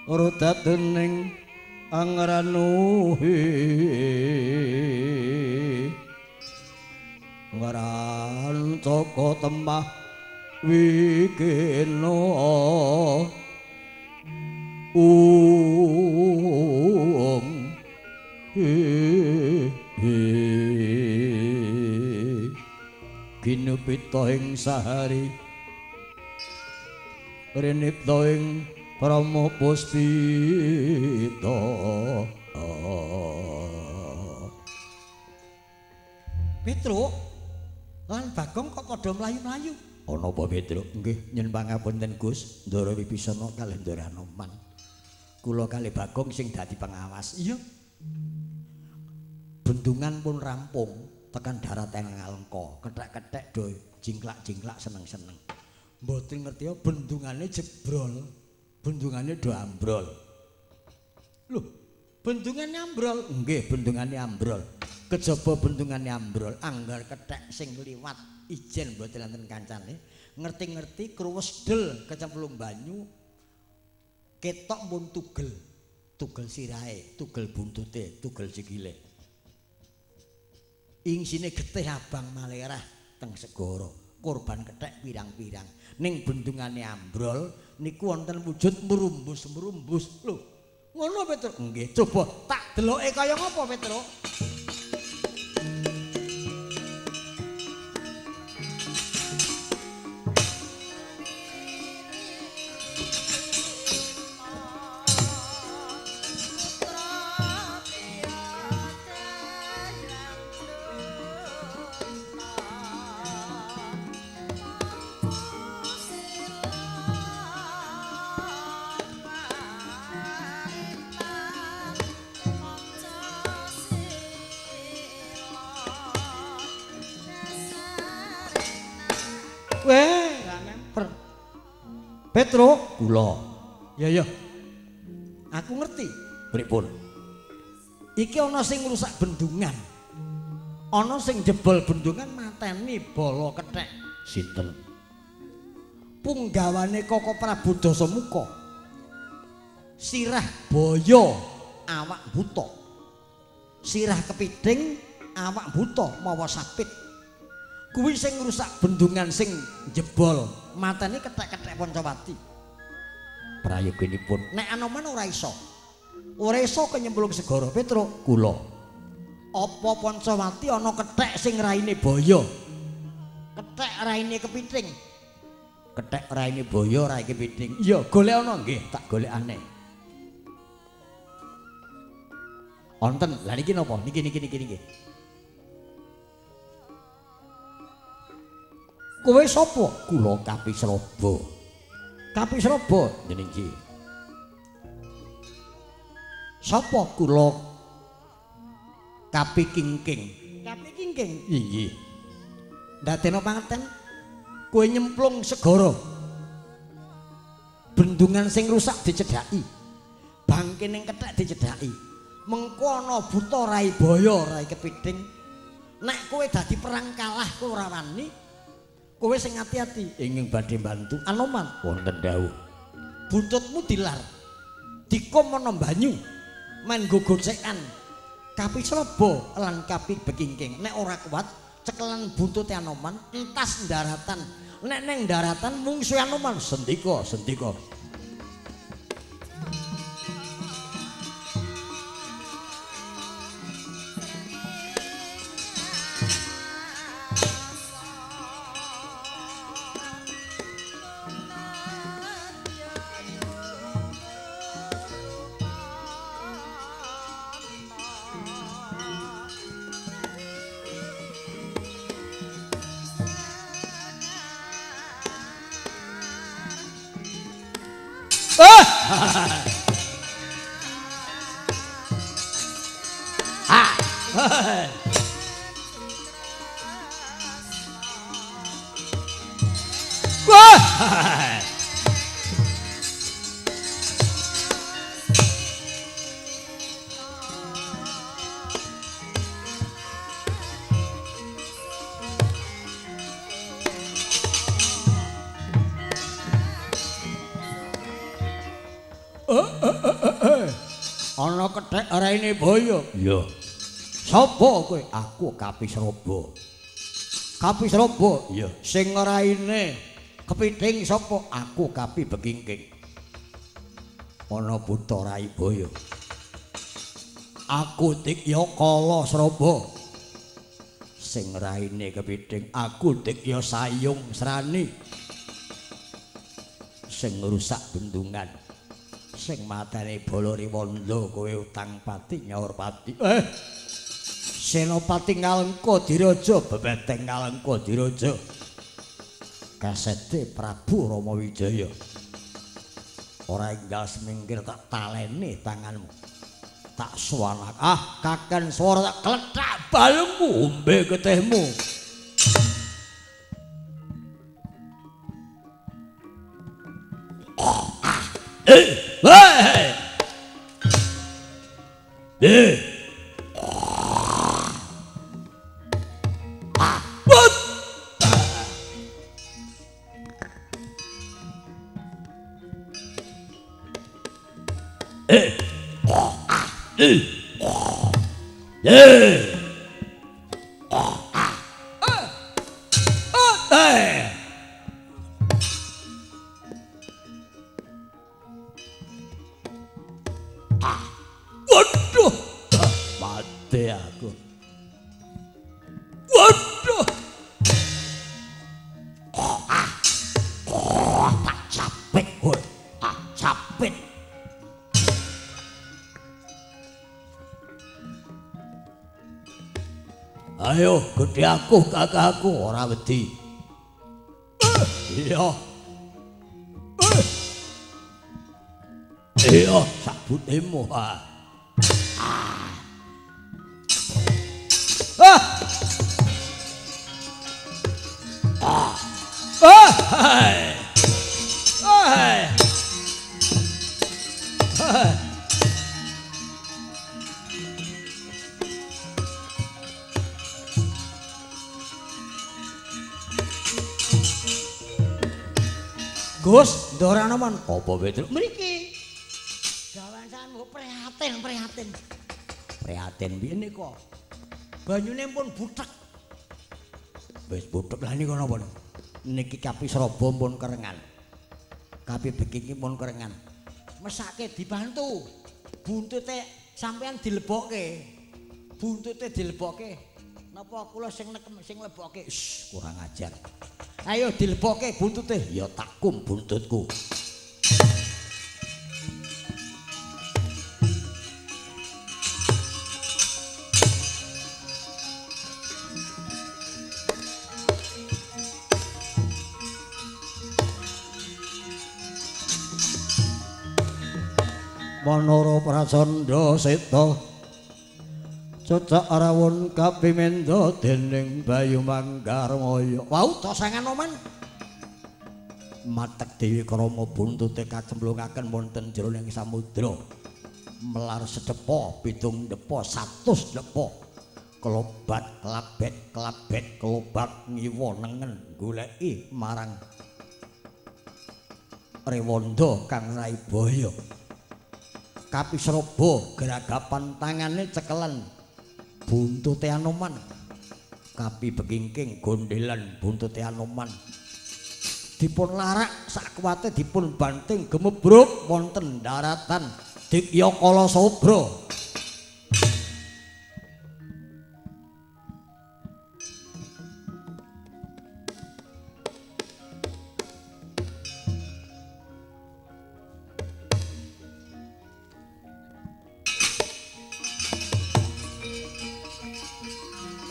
Speaker 1: rudadening angranuhi ngrancaka temah wikena ginupita ing sahari rinipta ing Rama Puspita.
Speaker 3: Petruk lan Bagong kok padha mlayu-mlayu.
Speaker 1: Ana apa Petruk? Nggih, nyuwun pangapunten Gus, Ndara Wibisana kalih Ndara Anoman. Kula kalih Bagong sing dadi pengawas.
Speaker 3: Iya.
Speaker 1: Bendungan pun rampung tekan daratan Ngalengka, kethek-kethek do jingklak-jingklak seneng-seneng.
Speaker 3: Mboten ngerti bendungane jebrol, bendungane do ambrol. Loh, bendungane ambrol?
Speaker 1: Nggih, bendungane ambrol. Kejaba bendungane ambrol, anggar kethek sing liwat ijen mboten enten kancane,
Speaker 3: ngerti-ngerti kruwes del kecemplung banyu, ketok pun tugel, tugel sirahe, tugel buntute, tugel sikile. Ingsine getih abang malerah teng segara, korban kethek pirang-pirang. Ning bendungane ambrol niku wonten wujud merumbus-merumbus. Lho, ngono Petruk?
Speaker 1: Nggih,
Speaker 3: coba tak deloke kaya ngapa Petruk?
Speaker 1: Petruk, kula.
Speaker 3: Ya ya. Aku ngerti.
Speaker 1: Pripun?
Speaker 3: Iki ana sing ngrusak bendungan. Ana sing jebol bendungan mateni bala kethek.
Speaker 1: Sinten?
Speaker 3: Punggawane Koko Prabu Dasamuka. Sirah boyo awak buta. Sirah kepiding awak buta mawa sapit. Kuwi sing ngrusak bendungan sing jebol mateni kethek-kethek Pancawati.
Speaker 1: Prayoginipun
Speaker 3: nek Anoman ora iso. Ora iso kenyemplung segara Petruk.
Speaker 1: Kula.
Speaker 3: Apa Pancawati ana kethek sing raine boyo? Kethek raine kepiting.
Speaker 1: Kethek raine boyo rai kepiting.
Speaker 3: Iya, golek ana
Speaker 1: nggih, tak golekane. Wonten. Lah niki napa? Niki niki niki niki.
Speaker 3: Kowe sapa?
Speaker 1: Kula Kapisraba.
Speaker 3: Kapisraba
Speaker 1: njenengan.
Speaker 3: Sapa?
Speaker 1: Kula Kapi Kingking.
Speaker 3: Kapi Kingking?
Speaker 1: Inggih.
Speaker 3: Ndadekno pangerten kowe nyemplung segara. Bendungan sing rusak dicedhaki. Bangkene kethek dicedhaki. Mengko ana buta rai boyo, rai kepiting. Nek kowe dadi perang kalah kowe ora wani. Kowe sing ati-ati
Speaker 1: ingin badhe bantu
Speaker 3: Anoman
Speaker 1: wonten dawuh.
Speaker 3: Buntutmu dilar. Dikum ana banyu. Men nggo gocekan. Kapisraba lan Kapi Bekingking. Nek ora kuat cekelan buntute Anoman entas daratan. Nek neng daratan mungsuhe Anoman.
Speaker 1: Sendika, sendika.
Speaker 3: Ana kethek raine boyo.
Speaker 1: Iya.
Speaker 3: Sapa kowe?
Speaker 1: Aku Kapisraba.
Speaker 3: Kapisraba?
Speaker 1: Iya.
Speaker 3: Sing raine kepiting sapa?
Speaker 1: Aku Kapi Bekingking. Ana buta rai boyo.
Speaker 3: Aku Dikya Kala Sraba.
Speaker 1: Sing raine kepiting aku Dikya Sayung Srani. Sing ngrusak bendungan. Sing mateni Bala Rewanda kowe utang pati nyaur pati. Senopati Ngalengka Diraja bebeteng Ngalengka Diraja. Kasede Prabu Rama Wijaya. Ora enggal semingkir tak taleni tanganmu. Tak suwanak. Ah, kaken swara tak klethak balungmu ombe getihmu. Waduh, mati aku. Waduh. Tak capek, tak capek. Ayo, gedhe aku, kakakku ora wedi. Iya. Iya, sak butemu. Ah. Ah. Ah. Ah. Ah. Gus, ndora noman apa Petruk?
Speaker 2: Mriki. Gawansan prihatin, prihatin.
Speaker 1: Prihatin piye nika?
Speaker 2: Banyune pun buthek.
Speaker 1: Wis buthek lha nika napa? Niki kapi sraba pun kerengan. Kapi bekingi pun kerengan.
Speaker 2: Mesake dibantu. Buntute sampean dilebokke. Buntute dilebokke. Napa kula sing nekem sing lebokke?
Speaker 1: Shh, kurang ajar.
Speaker 2: Ayo dilebokke buntute.
Speaker 1: Ya takum buntutku. Manara Pracandha Seta cocok rawon kapimendha dening Bayu Manggarmaya.
Speaker 2: Wau tosangan oman.
Speaker 1: Matek Dewi Krama buntute kacemplungaken wonten jroning samudra. Melar sedepa, 7 depa, 100 depa. Kelobat klabet klabet kelobat ngiwa nengen goleki marang Rewanda kang Raibaya. Kapisraba geragapan tangane cekelan buntute Anoman. Kapi bekingking gondelan buntute Anoman. Dipun larak sakwate dipun banting gemebruk wonten daratan Dikya Kalasobra.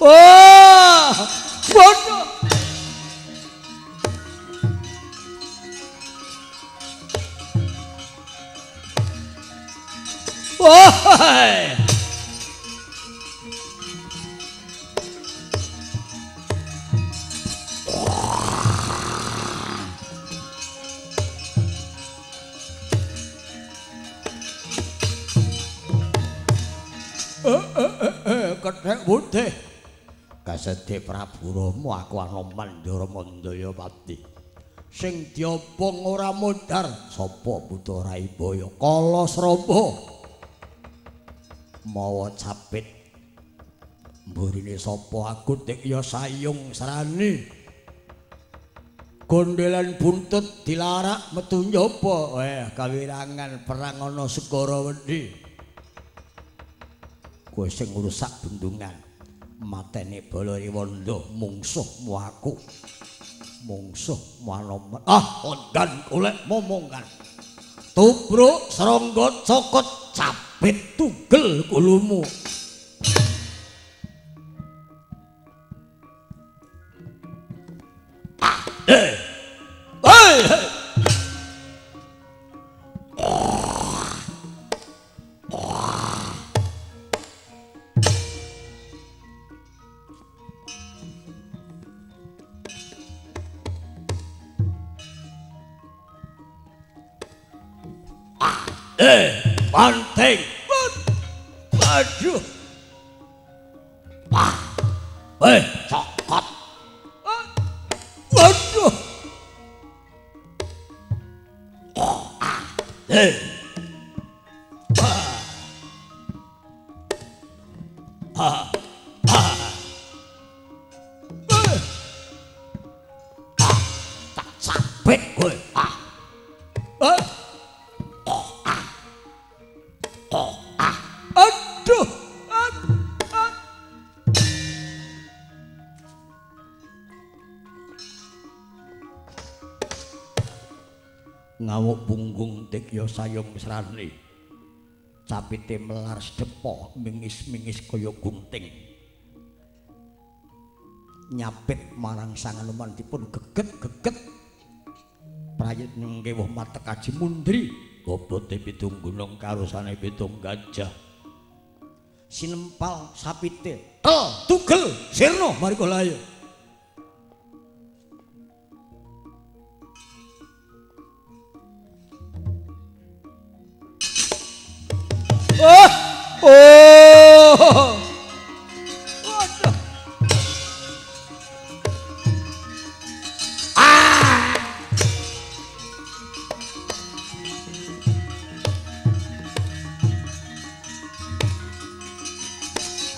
Speaker 2: Wah, bodoh. Wah.
Speaker 1: Kethek putih. Kasede Prabu Rama aku Anoman Ndara Mandayapati. Sing diobong ora modar sapa putra Raibaya Kalasraba. Mawa capit mburine sapa aku Dikya Sayung Srani. Gondelan buntut dilarak metu njaba. Kawirangan perang ana segara wedi. Kowe sing ngrusak bendungan. Matene Bala Rewanda mungsuhmu aku. Mungsuhmu Anoman. Ah, enggan golek momongkan. Tubruk srangga cokot capit tugel gulumu. Panting. Aduh. Cokot. Waduh. Tak sabet kowe. Aduh. Ngawuk punggung Dikya sayung srani. Capite melar sedepo mingis-mingis kaya gunting. Nyapit marang Sang Anoman dipun geget-geget. Prayit nggewuh matek aji mundri, bobote pitung gunung karosane pitung gajah. Sinempal sapite, tel tugel sirna marika layo. Oh, oh, waduh. Ah.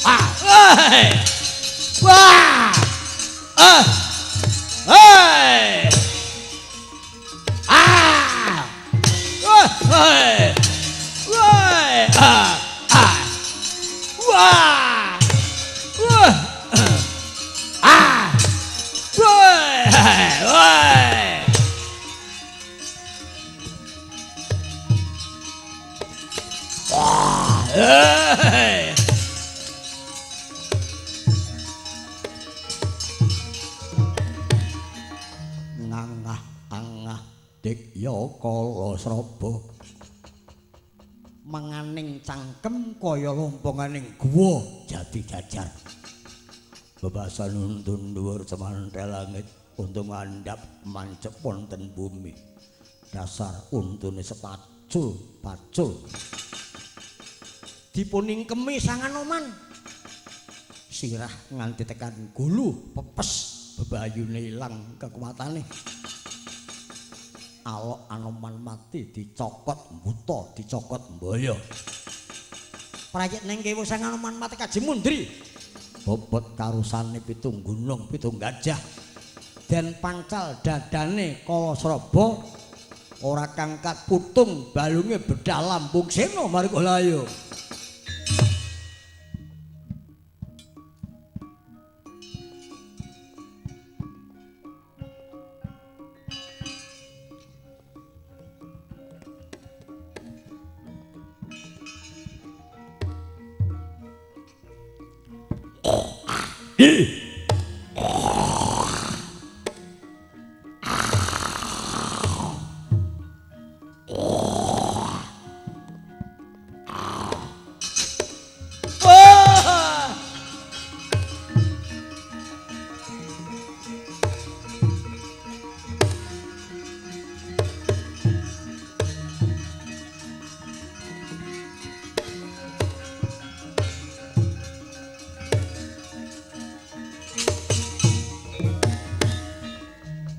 Speaker 1: Ah. Hey. Wah. Ah. Hey. Ah. Hey. Wah. Ah. Wah! Wah! Ah! Wah! Wah! Wah! Ngangah angah Dikya kala sraba. Menganing cangkem kaya lomponganing guwa jati jajar. Bebasan nuntun dhuwur semantel langit untung ngandhap mancep wonten bumi. Dasar untune sepacul pacul. Dipuningkemi Sang Anoman. Sirah nganti tekan gulu pepes bebayune ilang kekuatane. Alok Anoman mati dicokot buta, dicokot mbaya. Prayit ning kewu Sang Anoman mati kaji mundri. Bobot karusane pitung gunung, pitung gajah. Den pancal dadane kala sraba ora kangkat putung balunge bedah lambung sena marika layo.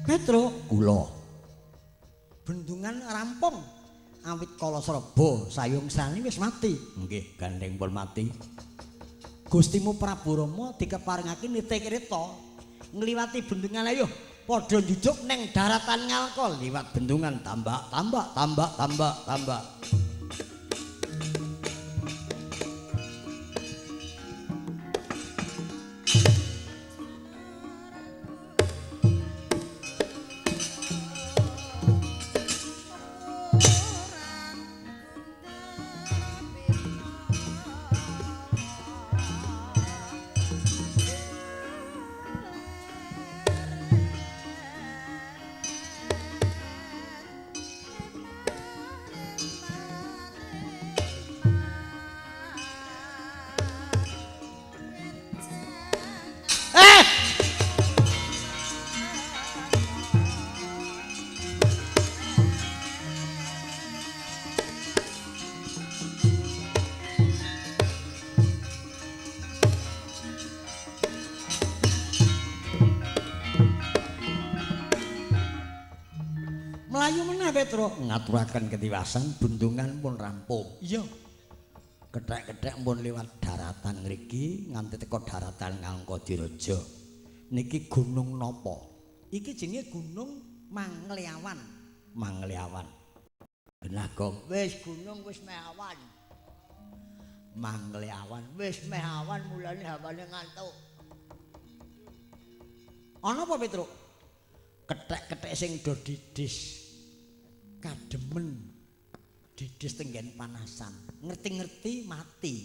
Speaker 1: Petro kula. Bendungan rampung. Awit kala sraba sayung srani wis mati. Nggih, gandeng pun mati. Gustimu Prabu Rama dikeparengake nitih kereta ngliwati bendungan ayo padha njujuk neng daratan Ngalka liwat bendungan tambak tambak tambak tambak tambak. Petro? Ngaturaken ketiwasan bendungan pun rampung.
Speaker 3: Iya.
Speaker 1: Kethek-kethek pun liwat daratan ngriki nganti teko daratan Ngalengkadiraja. Niki gunung napa?
Speaker 3: Iki jenenge Gunung Mangleawan.
Speaker 1: Mangleawan. Genah, Gong.
Speaker 2: Wis gunung wis meh awan.
Speaker 1: Mangleawan.
Speaker 2: Wis meh awan mulane hawane ngantuk.
Speaker 3: Ana apa, Petro?
Speaker 1: Kethek-kethek sing do didis. Kademen. Didis tenggen panasan. Ngerti-ngerti mati.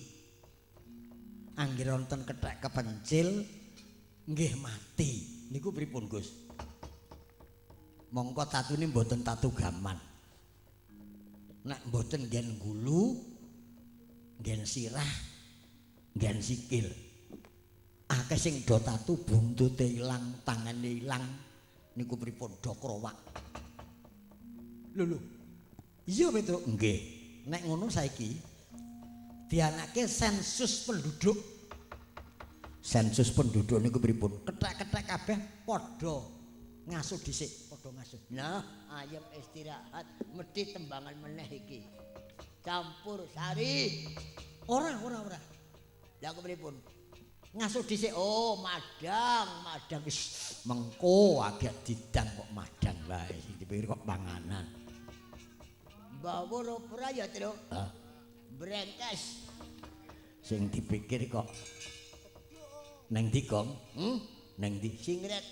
Speaker 1: Anggere wonten kethek kepencil nggih mati. Niku pripun, Gus? Mongko tatune mboten tatu gaman. Nek mboten nggen gulu, nggen sirah, nggen sikil. Akeh sing do tatu buntute ilang, tangane ilang. Niku pripun do krowak.
Speaker 3: Lho lho. Iya, Petro.
Speaker 1: Nggih. Nek ngono saiki dianake sensus penduduk. Sensus penduduk niku pripun?
Speaker 3: Kethek-kethek kabeh padha ngasuh dhisik, padha ngasuh.
Speaker 2: Nah, ayem istirahat mesti tembangan meneh iki. Campur sari.
Speaker 3: Ora, ora, ora.
Speaker 2: Lah kepripun?
Speaker 3: Ngasuh dhisik.
Speaker 2: Oh, madang, madang.
Speaker 1: Wis mengko agak didang kok madang wae. Sing dipikir kok panganan.
Speaker 2: Bawa ora ya, Tru?
Speaker 1: Hah?
Speaker 2: Brengkes.
Speaker 1: Sing dipikir kok neng ndi, Gong?
Speaker 2: Hmm?
Speaker 1: Neng ndi?
Speaker 2: Singret.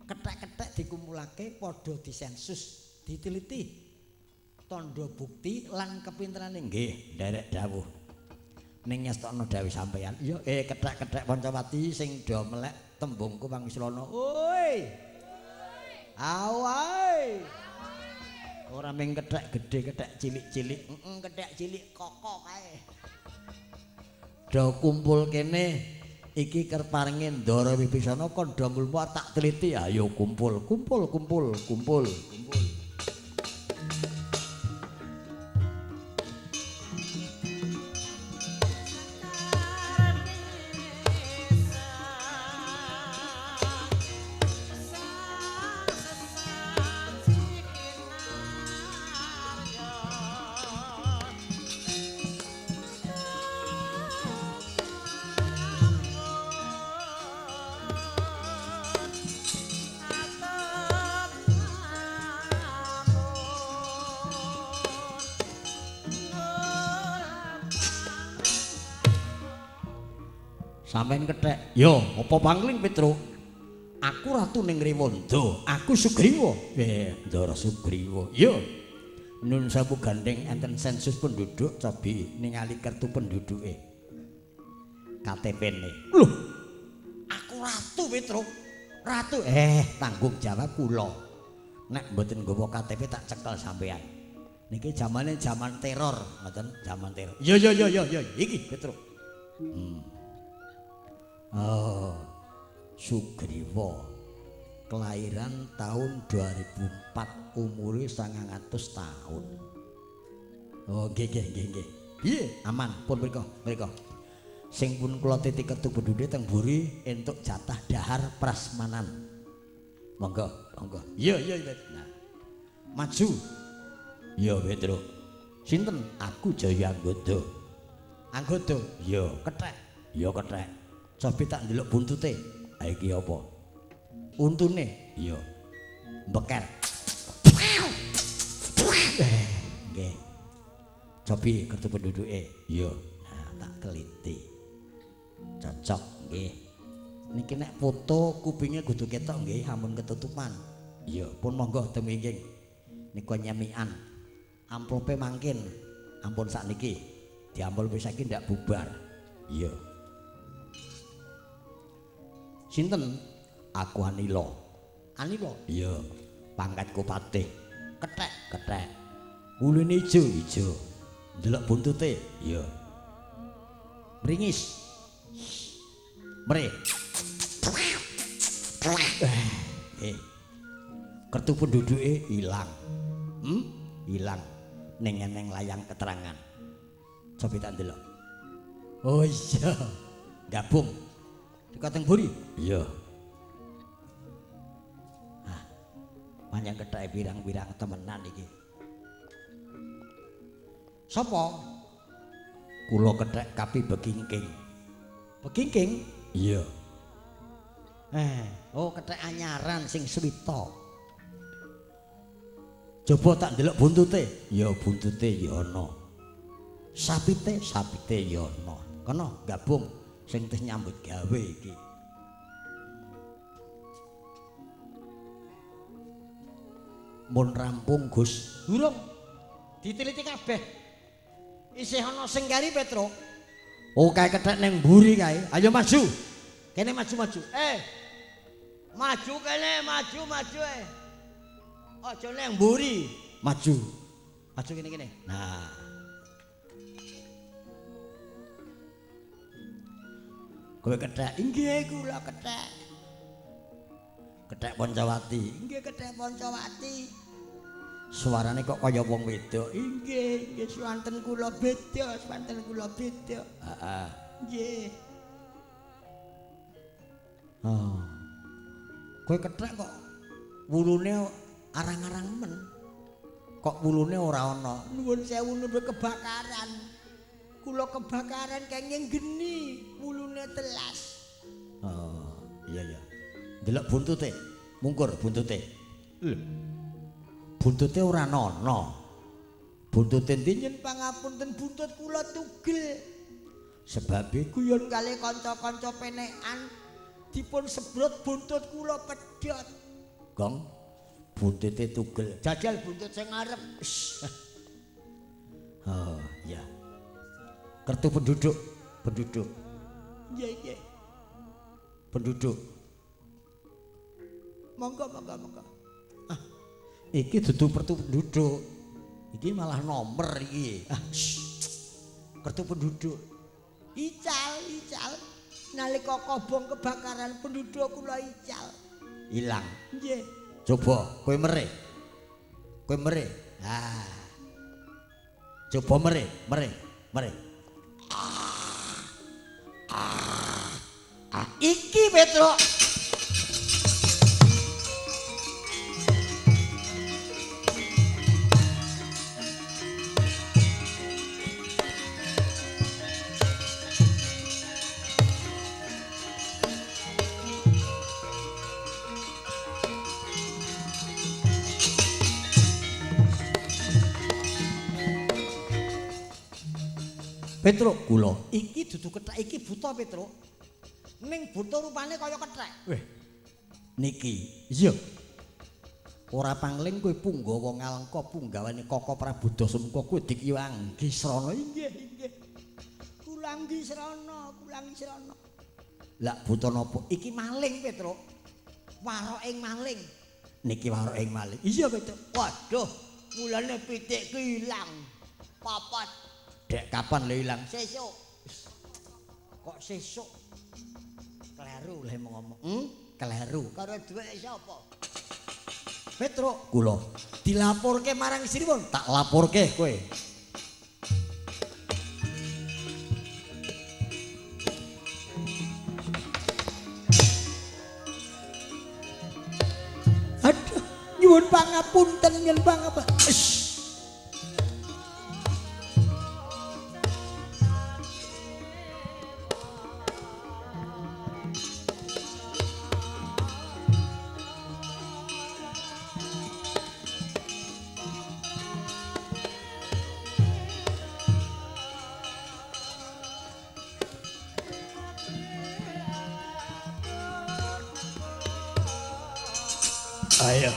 Speaker 3: Kethek-kethek dikumpulake padha disensus, diteliti. Tandha bukti lan kepinterane.
Speaker 1: Nggih, nderek dawuh. Ning ngestokno dawuh sampeyan. Iya, kethek-kethek Pancawati sing do melek tembungku Pangislana.
Speaker 3: Oi. Awai.
Speaker 1: Ora mung kethek gedhe, kethek cilik-cilik.
Speaker 2: Heeh, kethek cilik koko kae.
Speaker 1: Do kumpul kene iki kerparenge Ndara Wibisana kandha ngulmu tak teliti. Ayo kumpul, kumpul, kumpul, kumpul, kumpul. Sampeyan kethek. Yo, apa pangling Petro? Aku ratu ning Rewanda, aku Sugriwa. Ndara Sugriwa. Yo. Nun sewu gandeng enten sensus penduduk cobi ningali kertu penduduke. KTP-ne. Loh. Aku ratu Petro. Ratu. Tanggung jawab kula. Nek mboten nggawa KTP tak cekel sampeyan. Niki zamane zaman teror, ngoten, zaman teror. Yo yo yo yo yo, iki Petro. Oh, Sugriwa kelahiran tahun 2004, umure 900 tahun. Oh, nggih nggih nggih nggih. Piye? Aman, pun mriko, mriko. Sing pun kula titi kertu penduduk teng mburi entuk jatah dahar prasmanan. Monggo, monggo. Iya, iya, iya. Nah. Maju. Iya, Petro. Sinten? Aku Jaya Anggoda. Anggoda? Iya, kethek. Iya, kethek. Cobi tak ndelok buntute. Ha iki apa? Untune? Iya. Beker. Nggih. Cobi kertu penduduke. Iya. Nah, tak teliti. Cocok nggih. Niki nek foto kupinge kudu ketok nggih, ampun ketutupan. Iya, pun monggo temingking. Niku nyemikan. Amplope mangkin. Ampun sakniki. Diamplope saiki ndak bubar. Iya. Sinten? Aku Anila. Anila? Iya. Pangkatku patih. Kethek, kethek. Uline ijo, ijo. Ndelok buntute? Iya. Mringis. Mre. Kertu penduduke ilang. Ilang. Ning eneng layang keterangan. Cobi tak ndelok. Oh iya. Gabung. Teko teng mburi? Iya. Ah. Panjang ketheke pirang-pirang temenan iki. Sapa? Kula kethek Kapi Bekingking. Bekingking? Iya. Oh kethek anyaran sing swita. Coba tak ndelok buntute. Ya buntute ya ana. Sapite, sapite ya ana. Kono gabung sing teh nyambut gawe iki. Mun rampung Gus. Durung. Diteliti kabeh. Isih ana sing kari Petro. Oh kae kethek ning mburi kae. Ayo maju. Kene maju-maju. Maju kene, maju-maju. Aja ning mburi. Maju. Maju kene-kene. Nah. Kowe kethek. Inggih kula kethek. Kethek Pancawati. Inggih kethek Pancawati. Suarane kok kaya wong wedok. Inggih, inggih swanten kula beda, swanten kula beda. Heeh. Nggih. Oh. Kowe kethek kok wulune arang-arang men. Kok wulune ora ana. Nuwun sewu nembe kebakaran. Kula kebakaran kenging geni, wulune telas. Oh, iya ya. Delok buntute, mungkur buntute. Lho. Buntute ora ana. Buntute ndi nyen pangapunten buntut kula tugel. Sebabe guyon kali kanca-kanca penekan dipun sebrot buntut kula pedhot. Gong, buntute tugel. Jajal buntut sing ngarep. Oh, iya. Kartu penduduk, penduduk. Nggih, nggih. Penduduk. Monggo, monggo, monggo. Ah, iki dudu kartu penduduk. Iki malah nomor iki. Ah, kartu penduduk. Ical, ical. Nalika kobong kebakaran penduduk kula ical. Ilang. Nggih. Coba kowe merih. Kowe merih. Ah. Coba merih, merih, merih. Ah, iki Petro. Petro kula iki dudu kethek, iki buta Petro. Ning buta rupane kaya kethek. Weh. Niki. Iya. Ora pangling kowe punggawa ngalengka punggawane Kaka Prabu Dasamuka kowe dikiwa Anggisrana. Inggih, inggih. Kula Anggisrana, kula Anggisrana. Lah buta napa? Iki maling Petro. Warok ing maling. Niki warok ing maling. Iya Petro. Waduh, mulane pitikku ilang. Papat. Dek kapan le ilang? Sesuk. Kok sesuk? Kleru le ngomong. Kleru. Karo duwek sapa? Petro kula dilaporke marang Sriwon. Tak laporke kowe. Aduh, nyuwun pangapunten, nyuwun pangapunten. Ayo.